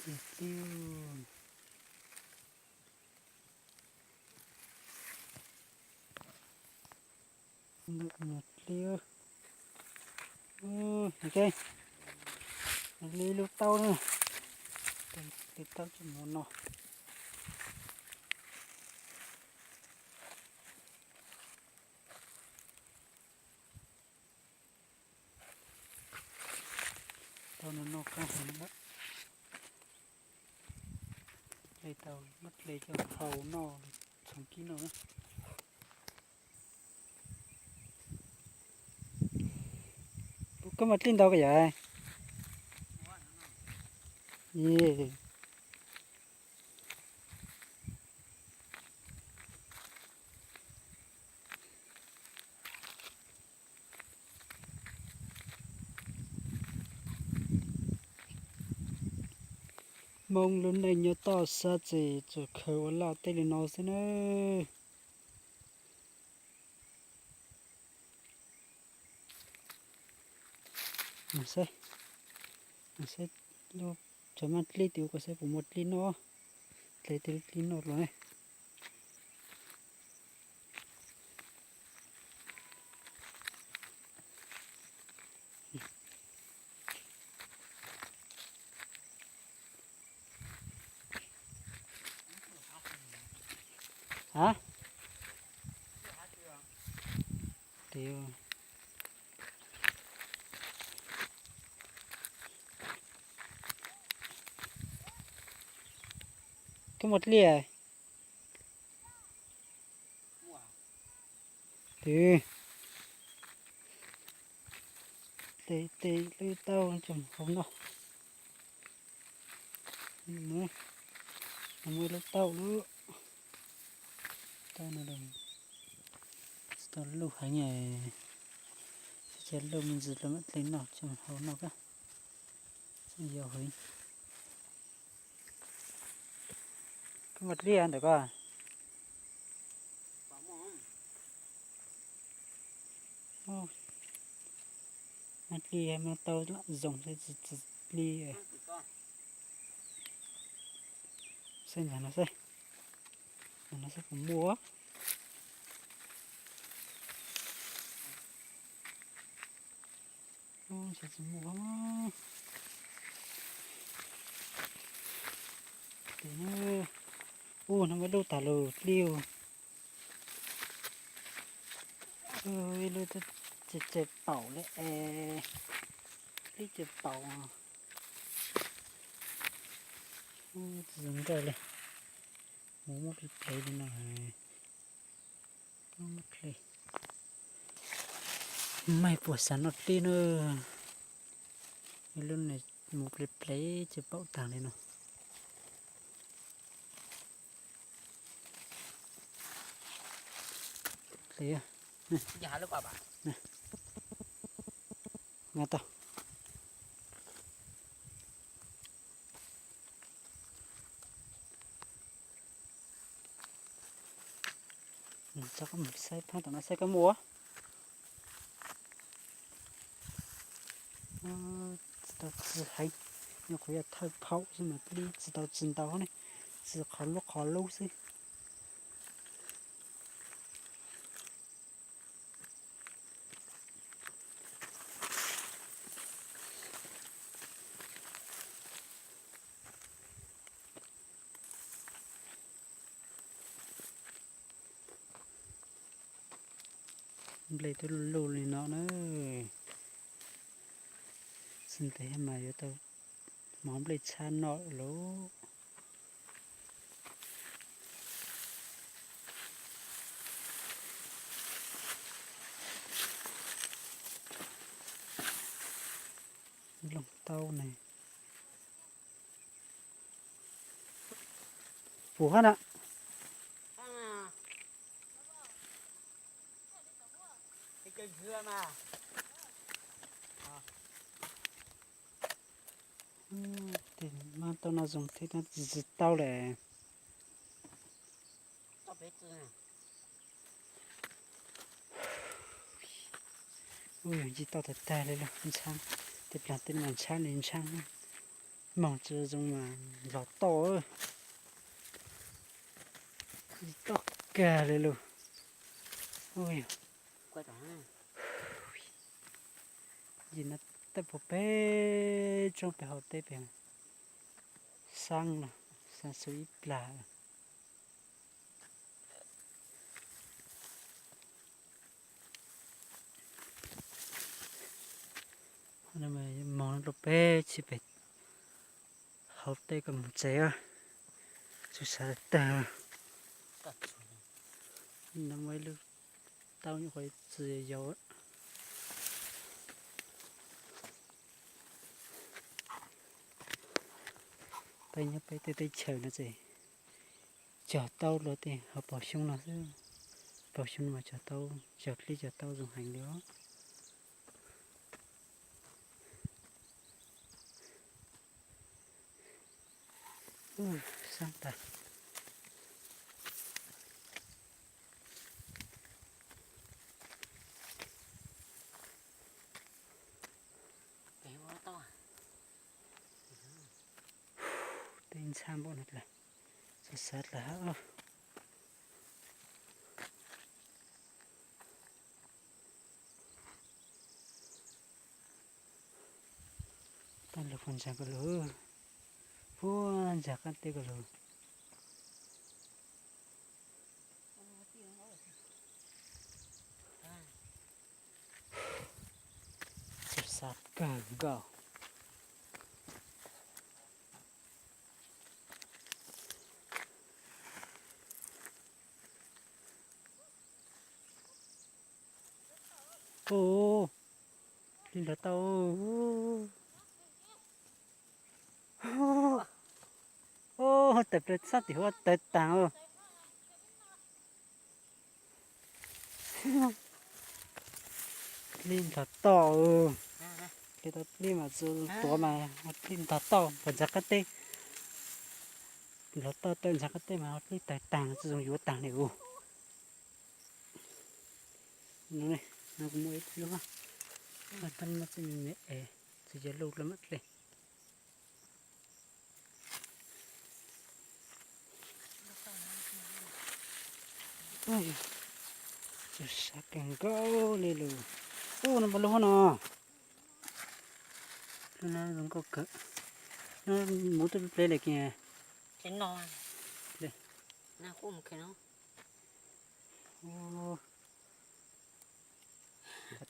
Ib pliag, ib pliag, ok, li lub taub na, li taub coj mus no. Tau no noj qab heev lawm. Hle tau muab hle coj hau noj, txhoov kib noj na. Koj muaj dlij ntau koj yam? Hmoob lub neej nyob toj sab txes tsuas khaws ua laj tej li no xwb nawb. Saib, saib lub, tsam maj dlib tim ub kom saib puas muaj dlib noj, dlej tej lub dlib noj los ne. Ha? Tias koj muaj dlib? Twb, tej tej lub taub coj mus hau noj. Muaj ib lub taub lub, taub no tsis tau luj heev, cia luj me ntsis los mam dlej noj coj mus hau noj kab. Yog heev. Koj muaj dlib ntawm koj? Muaj dlib, muaj taub zoo xwb tsis dlib. Saib ntawm no xwb, ntawm no xwb puas muaj. Ub, tsis muaj. Ub, no muaj dub tag lus dlib. Ib lub twb tse tse paum li es, dlib tse paum. Tsis zoo nkauj li. Mus muab plev plev li no. Maj puas xav noj dlib na. Ib lub no mus plev plev tse paum tag li no. Nqa tau. Saib phab tom no saib koj muaj. Tsis tau txi heev, nyuam qhuav yog thawj phaum xwb mas dlib tsis tau txi ntau ne, txi qhov lub qhov lub xwb. Nplej twb luj luj li no na. Tsis ntev mas yuav tau hmov nplej tshab noj lauj. Looj taub ne. Puas hab na? Maj tau no zoo thiab, tsis tau lawm. Ub, yog tsis tau tag tag li los ntshab, tej plag tej no ntshab li ntshab. Moog tsi zoo mas nrog toj, toj kag li lug. Yim no tej puag pem tsob pem hauv teb pem, saab no, saab xub ib plag. Moog rua peb tsi pem hauv teb koj moog tsev, txug sab tag. No muaj ib lub taub nyuam qhuav txi yau. Peb nyob peb tej teb chaws no ces cog taub luaj tej hauv paus xyoob no xwb. Paus xyoob no mas cog taub, cog dlib cog taub zoo heev li os. Saab tas. Tej ntxhab npaum no dlawg, xav xav dlawg hab. Taj lug puag ntsaag koj lug, puag ntsaag qaab teb koj lug. Xav kawg nkaus. Ub, dlib nrov tau. Ub, tawm plaws sab tim huab tawg taag. Dlib nrov toj. Dlib tau dlib mas tsi tuav mas dlib nrov toj puag ntxaag qaab teb. Nrov toj tawm ntxaag qaab teb mas dlib tawg taag tsi zoo yuav taag li us. No kuv muaj ib lub, tab muaj txij me me es txi cov luj dlawg mam dlej. Txug sab kawg nkaus li lug. Ub, no puas lub huab no? Lub no zoo nkauj kawg. No muv tuaj pleb le kis.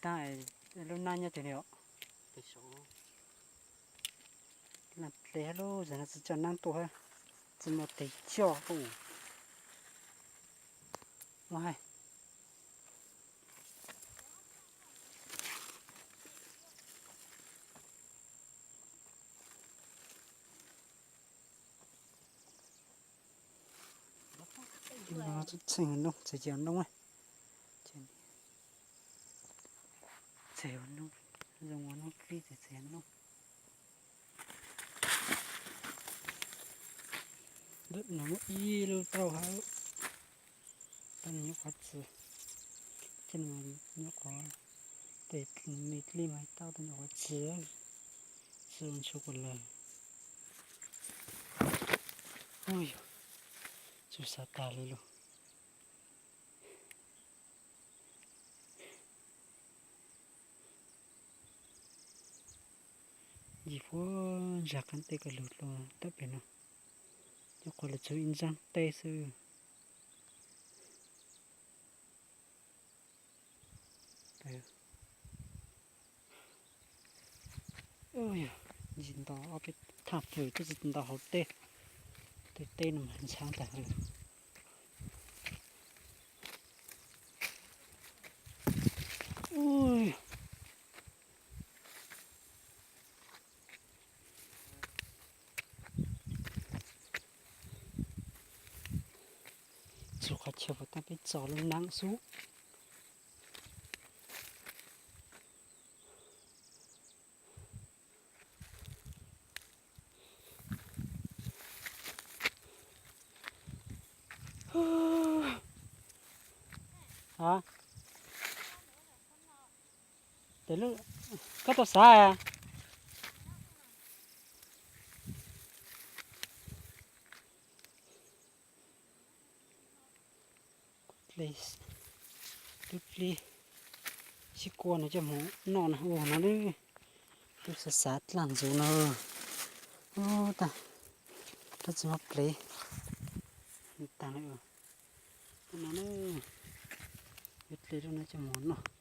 Tab lub nab nyob twg li os? Lam dle hab lub, zaum no tsi coj nab tuaj hab, tsi muaj teg coj. Ub, hais. Txheej noob, txheej noob, txheej noob, zoo ua noob dlib txheej noob. Ntawm no muaj ib lub taub hab, taub no nyob qhov txi, coj no nyob qhov tej me dlib mas taub tau nyob qhov txi, txi ua ntsuag kua lawg. Ub, yog txug sab tag li lug. Yim puab ntsaag qaab teb kawg lug dlua tawm pem no, nyob qhov lug txug ib ntsaab teb xwb. Yog ntsis nto ob peb thaaj fwm twb tsi nto hauv teb, tej teb no mas ntshaav tag lawm. Txug qhov chaw puas taag peb txo lub naab xwb. Tes koj tau xav, Dle, lub dlib sib kua no coj mus noj na, ua no lub, lub xav xav dlaj ntxuv no. Ub, tag, dab tsi muab plev tag lawm. Ua no na, lub dle lub no coj mus noj.